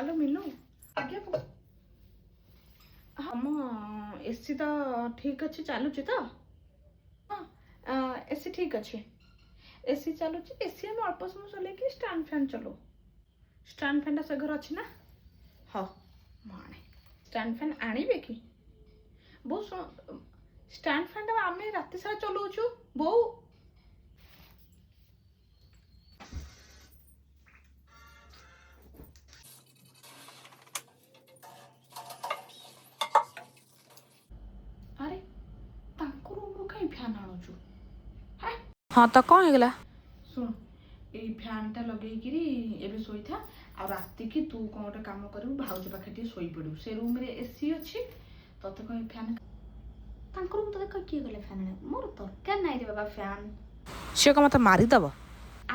ଆଲୋ ମିନୁ। ଆଜ୍ଞା, ଆମ ଏସି ତ ଠିକ୍ ଅଛି, ଚାଲୁଛି ତ? ହଁ, ଏସି ଠିକ୍ ଅଛି, ଏସି ଚାଲୁଛି। ଏସି ଆମେ ଅଳ୍ପ ସମୟ ଚଲେଇକି ଷ୍ଟାଣ୍ଡ ଫ୍ୟାନ୍ ଚଲାଉ। ଷ୍ଟାଣ୍ଡ ଫ୍ୟାନ୍ଟା ସେ ଘରେ ଅଛି ନା? ହଉ, ମୁଁ ଆଣେ। ଷ୍ଟାଣ୍ଡ ଫ୍ୟାନ୍ ଆଣିବେ କି? ବହୁତ ଷ୍ଟାଣ୍ଡ ଫ୍ୟାନ୍ଟା ଆମେ ରାତି ସାରା ଚଲାଉଛୁ ବୋଉ। ଆରେ, ତାଙ୍କ ରୁମ୍ରୁ କାହିଁ ଫ୍ୟାନ୍ ଆଣୁଛୁ? ହଁ ତ, କ'ଣ ହେଇଗଲା? ଶୁଣ, ଏଇ ଫ୍ୟାନ୍ଟା ଲଗେଇକିରି ଏବେ ଶୋଇଥା। ଆଉ ରାତିକି ତୁ କ'ଣ ଗୋଟେ କାମ କରିବୁ, ଭାଉଜ ପାଖରେ ଟିକେ ଶୋଇପଡ଼ିବୁ। ସେ ରୁମ୍ରେ ଏସି ଅଛି। ତତେ କ'ଣ ଏଇ ଫ୍ୟାନ୍ ତାଙ୍କ ରୁମ୍ ତତେ କିଏ ଗଲେ ଫ୍ୟାନ୍ ଆଣିବାକୁ? ମୋର ଦରକାର ନାହିଁ ରେ ବାବା ଫ୍ୟାନ୍। ସିଏ କ'ଣ ମୋତେ ମାରିଦବ?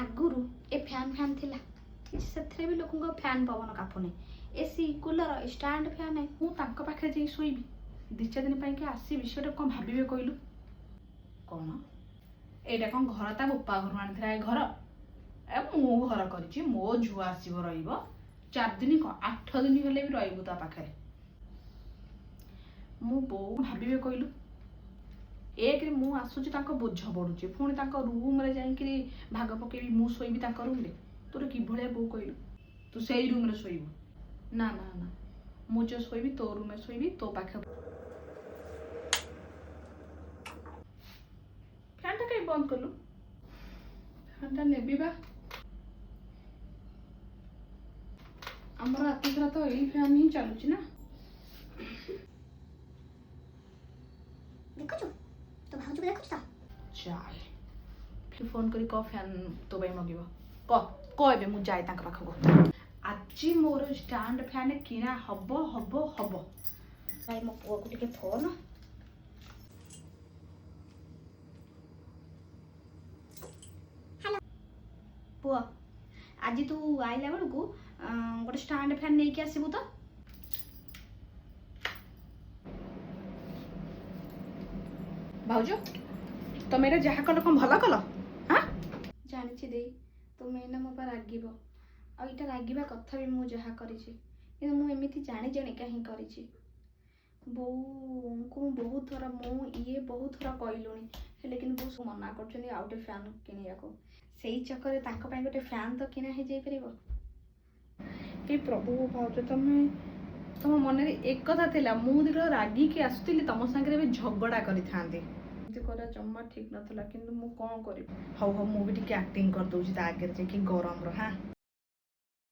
ଆଗରୁ ଏ ଫ୍ୟାନ୍ ଫ୍ୟାନ୍ ଥିଲା କିଛି, ସେଥିରେ ବି ଲୋକଙ୍କ ଫ୍ୟାନ୍ ପବନ କାପୁନି। AC, cooler, stand fan. ମୁଁ ତାଙ୍କ ପାଖରେ ଯାଇ ଶୋଇବି, 2-4 ଦିନ ପାଇଁକି ଆସିବି, ସେଟା କ'ଣ ଭାବିବେ କହିଲୁ? କ'ଣ ଏଇଟା କ'ଣ ଘର? ତା ବୋପା ଘରୁ ଆଣିଥିଲା ଏ ଘର? ଏ ମୁଁ ଘର କରିଛି, ମୋ ଝୁଅ ଆସିବ ରହିବ। 4 ଦିନ କ'ଣ, 8 ଦିନ ହେଲେ ବି ରହିବୁ ତା ପାଖରେ। ମୁଁ ବୋଉ ଭାବିବେ କହିଲୁ? ଏକରେ ମୁଁ ଆସୁଛି, ତାଙ୍କ ବୋଝ ବଢୁଛି, ପୁଣି ତାଙ୍କ ରୁମ୍ରେ ଯାଇକିରି ଭାଗ ପକେଇବି, ମୁଁ ଶୋଇବି ତାଙ୍କ ରୁମ୍ରେ। ତୋର କିଭଳିଆ ବୋଉ କହିଲୁ? ତୁ ସେଇ ରୁମ୍ରେ ଶୋଇବୁ। ନା ନା ନା, ମୁଁ ଯୋଉ ଶୋଇବି ତୋ ରୁମ୍ରେ ଶୋଇବି, ତୋ ପାଖେ। ଫ୍ୟାନ୍ଟା କାହିଁ ବନ୍ଦ କଲୁ? ଫ୍ୟାନ୍ଟା ନେବି ବା। ଆମର ରାତି ସାରା ତ ଏଇ ଫ୍ୟାନ୍ ହିଁ ଚାଲୁଛି ନା। ଦେଖୁଛୁ, ତୋ ଭାଉଜକୁ ଦେଖୁଛୁ ତ? ଚାଲ, ଫୋନ୍ କରି କହ, ଫ୍ୟାନ୍ ତୋ ପାଇଁ ମଗିବ କହ। କହ ଏବେ, ମୁଁ ଯାଏ ତାଙ୍କ ପାଖକୁ। ଆଜି ମୋର ଷ୍ଟାଣ୍ଡ ଫ୍ୟାନ୍ କିଣା ହବ, ହବ, ହବ। ଭାଇ, ମୋ ପୁଅକୁ ଟିକେ ଫୋନ୍। ପୁଅ, ଆଜି ତୁ ଆଇଲା ବେଳକୁ ଗୋଟେ ଷ୍ଟାଣ୍ଡ ଫ୍ୟାନ୍ ନେଇକି ଆସିବୁ ତ। ଭାଉଜ, ତମେ ଏଇଟା ଯାହା କଲ କ'ଣ ଭଲ କଲ? ହାଁ? ଜାଣିଛି ଦେଇ, ତୁମେ ଏଇନା ମୋ ପାଇଁ ରାଗିବ ଆଉ ଏଇଟା ରାଗିବା କଥା ବି ମୁଁ ଯାହା କରିଛି। କିନ୍ତୁ ମୁଁ ଏମିତି ଜାଣି ଜାଣିକା ହିଁ କରିଛି। ବୋଉଙ୍କୁ ମୁଁ ବହୁତ ଥର, ମୁଁ ଇଏ ବହୁତ ଥର କହିଲୁଣି, ହେଲେ କିନ୍ତୁ ବୋଉ ମନା କରୁଛନ୍ତି ଆଉ ଗୋଟେ ଫ୍ୟାନ୍ କିଣିବାକୁ। ସେଇ ଚକରେ ତାଙ୍କ ପାଇଁ ଗୋଟେ ଫ୍ୟାନ୍ ତ କିଣା ହେଇଯାଇପାରିବ। ହେ ପ୍ରଭୁ! ଭାଉଜ, ତମେ ତମ ମନରେ ଏକଥା ଥିଲା, ମୁଁ ଯେତେବେଳେ ରାଗିକି ଆସୁଥିଲି ତମ ସାଙ୍ଗରେ ଏବେ ଝଗଡ଼ା କରିଥାନ୍ତି। ଏମିତି କରିବା ଜମା ଠିକ୍ ନଥିଲା, କିନ୍ତୁ ମୁଁ କ'ଣ କରିବି? ହଉ ହଉ, ମୁଁ ବି ଟିକେ ଆକ୍ଟିଂ କରିଦେଉଛି ତା ଆଗରେ ଯାଇକି ଗରମର। ହଁ।